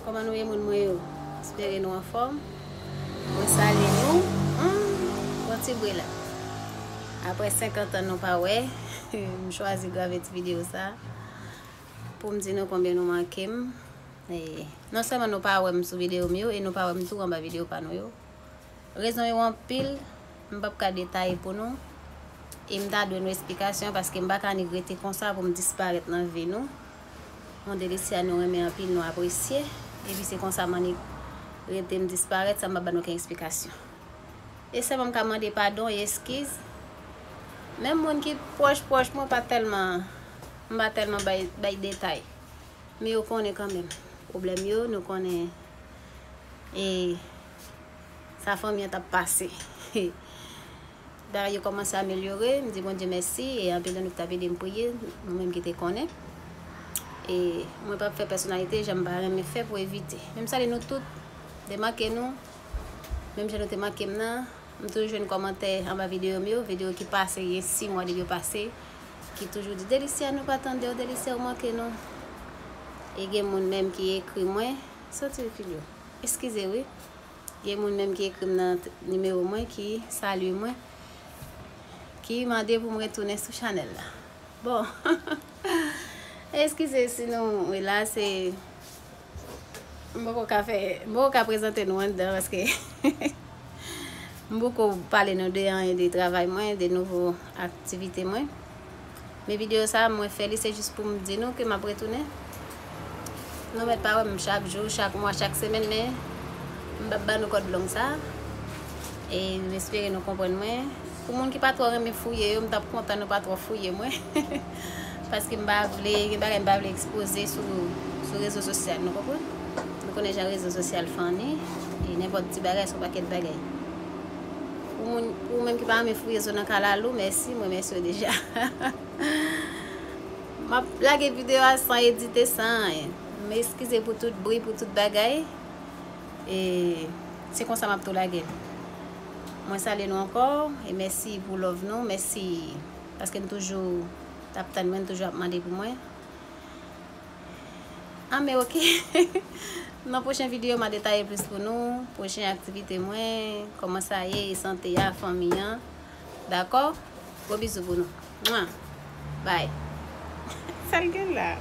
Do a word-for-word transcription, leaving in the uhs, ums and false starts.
Kòman nou ye, moun mwen yo? Espere nou anfòm. Mwen salye nou. Hmm, yon ti bri la. Apre senkant an nou pa wè, m chwazi grave ti videyo sa pou m di nou konbyen nou manke m. E non sèlman nou pa wè m sou videyo m yo, e nou pa wè m tou anba videyo pa nou yo. Rezon yo anpil, m p ap ka detaye pou nou. E m ta dwe nou esplikasyon paske m pa ka annik rete konsa pou m disparèt nan vi nou. Mwen Delicia nou renmen anpil, nou apresye. Epi se konsa m annik rete m disparèt san m pa ban nou okenn esplikasyon. E sèlman m ka mande padon e eskiz. Menm moun ki pwòch pwòch mwen pa tèlman, m pa tèlman bay, bay detay. Men yo konnen kanmenm pwoblèm yo, nou konnen e sa fanmi an t ap pase. Bagay yo kòmanse amelyore, m di Bondye mèsi, e anpil nan nou ki t ap ede m priye, nou menm ki te konnen. E mwen p ap fè pèsonalite jan m pa renmen fè pou evite. Men m salye nou tout, de manke nou, menm jan nou te manke m nan. M toujou jwenn kòmantè anba videyo m yo, videyo ki pase, gen sis mwa depi yo pase, ki toujou di, Delicia, nou pa tande w, Delicia, ou manke nou. E gen moun menm ki ekri mwen, soti refil yo. Eskize wi. Gen moun menm ki ekri m nan t-, nimewo mwen, ki salye mwen, ki mande pou m retounen sou chanèl la. Bon. Eskize si nou, wi, la se, m poko ka fè, m poko ka prezante nou anndan paske m poko pale nou de anyen de travay mwen, de nouvo aktivite mwen. Men videyo sa, mwen fè li, se jis pou m di nou ke m ap retounen. Nou mèt pa wè m chak jou, chak mwa, chak semèn, men m p ap ba nou kòd long sa. E m espere nou konprann mwen. Pou moun ki pa twò renmen fouye yo, m t ap kontan nou pa twò fouye mwen. Paske m pa vle, gen bagay m pa vle ekspoze sou, sou rezo sosyal, nou konprann? Nou konnen jan rezo sosyal funny, e nenpòt ti bagay se yon pakèt bagay. Pou moun, pou ou menm ki pa renmen fouye zo nan kalalou, mèsi, m remèsye w deja. M ap lage videyo a san edite, san anyen. M eskize pou tout bri, pou tout bagay. E se konsa m ap tou lage l. Mwen salye nou ankò e mèsi pou love nou, mèsi paske n toujou t ap tann mwen, n toujou ap mande pou mwen. Anben, oke. Nan pwochen videyo, m a detaye plis pou nou, pwochen aktivite mwen, kòman sa ye, e sante a, fanmi an. Dakò? Gwo bizou pou nou. Mwa. Bye. Sa l gen la?